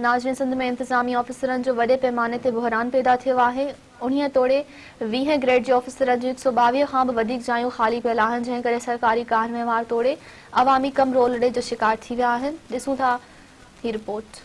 ناظرين سنڌ ۾ انتظامي آفيسرن جو وڏي پيماني تي بحران پيدا ٿيو آهي انهيء توڙي ويهين گريڊ جي آفيسرن جون 122 کان به وڌيڪ جايون خالي پيل آهن جنهن ڪري سرڪاري ڪار وهنوار توڙي عوامي ڪم رولڙي جو شڪار ٿي ويا آهن ڏسون ٿا هي رپورٽ.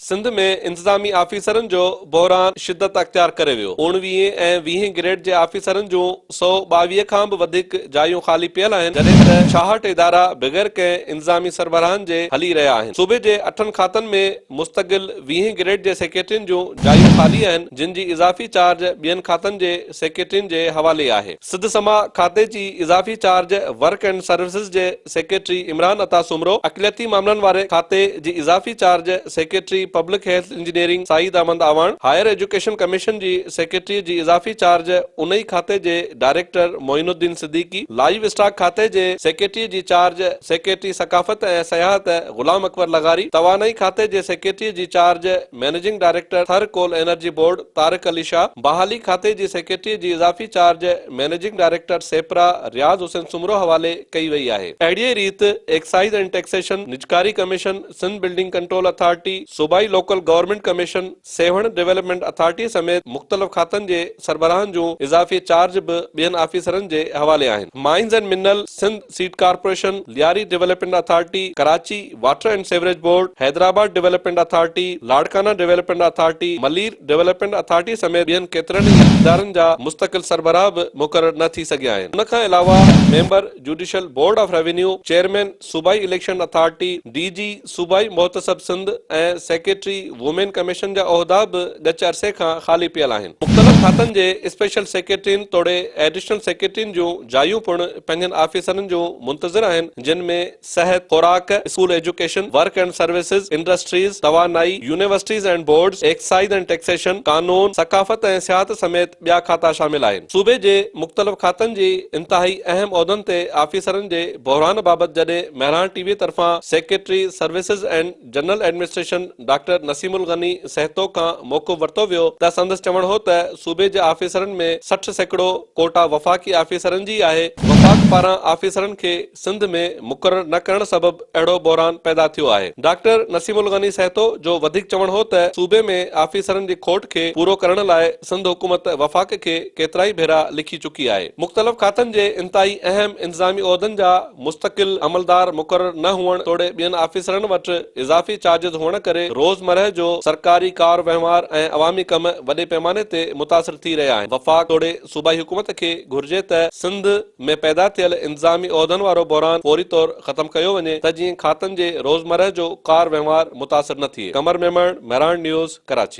سنڌ ۾ انتظامي آفيسرن جو بحران شدت اختيار ڪري ويو، اوڻويهين ۽ ويهين گريڊ جي آفيسرن جون 122 کان به وڌيڪ جايون خالي پيل آهن، جڏهن ته 66 ادارا بغير ڪنهن انتظامي سربراهن جي هلي رهيا آهن. صوبي جي اٺن کاتن ۾ مستقل ويهين گريڊ جي سيڪريٽرين جون جايون خالي آهن، جن جي اضافي چارج ٻين کاتن جي سيڪريٽرين جي حوالي آهي. سڌ سماء کاتي جي اضافي چارج ورڪ اينڊ سروسز جي سيڪريٽري عمران عطا سومرو، اقليتي معاملن واري کاتي جي اضافي charge secretary public health engineering Saeed Ahmed Awan, higher education commission جي سيڪريٽري جي اضافي چارج ان ئي کاتي جي director Moin Uddin Siddiqui, live stock کاتي جي سيڪريٽري جي چارج سيڪريٽري ثقافت ۽ سياحت غلام اڪبر لغاري، توانائي کاتي جي سيڪريٽري جي charge managing director Thar coal energy board Tariq Ali Shah, بحالي کاتي جي سيڪريٽري جي اضافي charge managing director SEPRA Riaz Hussain Soomro حوالي ڪئي وئي آهي. اهڙيء ريت ايڪسائيز اينڊ ٽيڪسيشن، نجڪاري commission, Sindh building control authority, صوبائي local government commission, Sehwan development authority سميت مختلف کاتن جي سربراهن جون اضافي چارج به ٻين آفيسرن جي حوالي آهن. Mines and mineral, Sindh seed corporation, Lyari development authority, Karachi water and sewerage board, Hyderabad development authority, Larkana development authority, Malir development authority سميت ٻين ڪيترن ئي ادارن جا مستقل سربراهه به مقرر نه ٿي سگهيا آهن. ان کان علاوه member judicial board of revenue, chairman صوبائي اليڪشن اٿارٽي، ڊي جي صوبائي محتسب سنڌ ۽ سيڪريٽري وومين ڪميشن جا عهدا به ڳچ عرصي کان خالي پيل آهن. مختلف کاتن جي اسپيشل سيڪريٽرين توڙي ايڊيشنل سيڪريٽرين جون جايون پڻ پنهنجن آفيسرن جون منتظر آهن جن ۾ صحت، خوراڪ، school education, work and services, industries, توانائي، universities and boards, excise and taxation, قانون، ثقافت ۽ سياحت سميت ٻيا کاتا شامل آهن. صوبي جي مختلف کاتن جي انتهائي اهم عهدن تي آفيسرن جي بحران بابت جڏهن مهراڻ ٽي وي طرفان secretary services and general administration doctor Naseem Alghani Sahito کان موقف ورتو ويو ته سندس چوڻ هو ته صوبي جي آفيسرن ۾ 60% ڪوٽا وفاقي آفيسرن جي آهي، وفاق پاران آفيسرن کي سنڌ ۾ مقرر نه ڪرڻ سبب اهڙو بحران پيدا ٿيو آهي. ڊاڪٽر نسيم الغني سهتو جو وڌيڪ چوڻ هو ته صوبي ۾ آفيسرن جي کوٽ کي پورو ڪرڻ لاء سنڌ حڪومت وفاق کي ڪيترائي ڀيرا لکي چڪي آهي. مختلف کاتن جي انتهائي اهم انتظامي عهدن جا مستقل عملدار مقرر نه هئڻ توڙي ٻين آفيسرن وٽ اضافي چارجز هئڻ ڪري روزمرهه جو سرڪاري ڪار وهنوار ۽ عوامي ڪم وڏي پيماني تي متاثر ٿي رهيا آهن. وفاق توڙي صوبائي حڪومت کي گهرجي ته سنڌ ۾ پيدا ٿيل انتظامي عهدن وارو بحران فوري طور ختم ڪيو وڃي ته جيئن کاتن جي روزمرهه جو ڪار وهنوار متاثر نه ٿئي. قمر ميمڻ، مهراڻ نيوز، ڪراچي.